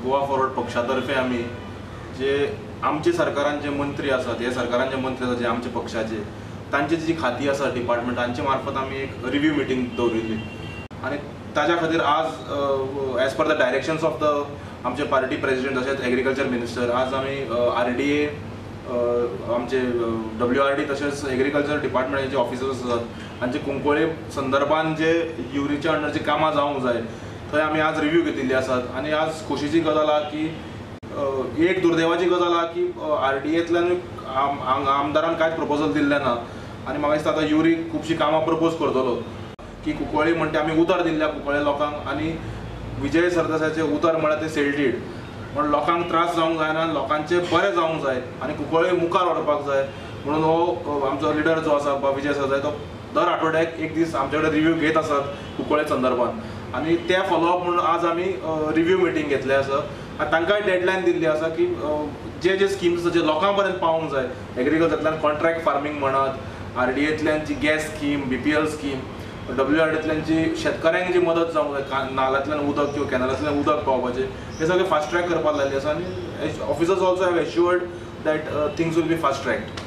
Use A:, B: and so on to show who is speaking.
A: Goa forward पक्षा तर्फे आमी जे आमचे सरकारान जे मंत्री आसात, हे सरकारान जे मंत्री आसात जे आमच्या पक्षाचे, तांची जी खाती आसा डिपार्टमेंट तांचे मार्फत आमी एक रिव्यू मिटींग दवरिल्ली आनी ताज्या खातीर आज as per the directions of the आमचे पार्टी प्रेजिडेंट तशेंच एग्रीकल्चर मिनिस्टर आज आमी आर डी ए, आमचे डब्ल्यू आर डी तशेंच एग्रीकल्चर डिपार्टमेंटाचे ऑफिसर्स आसात, तांचे कुंकळ्ळे संदर्भान जे युरीच्या अंडर जी कामां जावंक जाय थंय आमी आज रिव्यू घेतिल्ली आसात. आनी आज खोशेची गजाल आहा की एक दुर्दैवाची गजाल आहा की आर डी एतल्यान आमदारान कांयच प्रपोजल दिल्लें ना आनी म्हाका दिसता आतां युरी खुबशीं कामां प्रपोज करतलो की कुंकळ्ळी म्हणटा आमी उतर दिल्लें कुंकळ्ळे लोकांक आनी विजय सरदेसायाचें उतर म्हळ्यार तें सेल डीड. म्हण लोकांक त्रास जावंक जायना, लोकांचें बरें जावंक जाय आनी कुंकळ्ळी मुखार व्हरपाक जाय म्हणून हो आमचो लिडर जो आसा विजय सरदेसाय, तो दर आठवड्याक एक दीस आमचे कडेन रिव्यू घेत आसात कुंकळ्ळे संदर्भात आनी ते फॉलोअप म्हणून आज आमी रिव्यू मिटींग घेतले आसा आनी तांकांय डेडलायन दिल्ली आसा की जे जे स्किम्स जे लोकां पर्यंत पावोंक जाय, एग्रीकल्चरांतल्यान कॉन्ट्रॅक्ट फार्मींग म्हणात, आर डी एतल्यान जी gas scheme, BPL scheme, W R डीतल्यान जी शेतकाऱ्यांक जी मदत जावंक जाय, नालांतल्यान उदक किंवा कॅनलांतल्यान उदक पावपाचें, हें सगळें फास्ट ट्रॅक करपाक लायिल्लें आसा आनी officers also have assured that things will be fast tracked.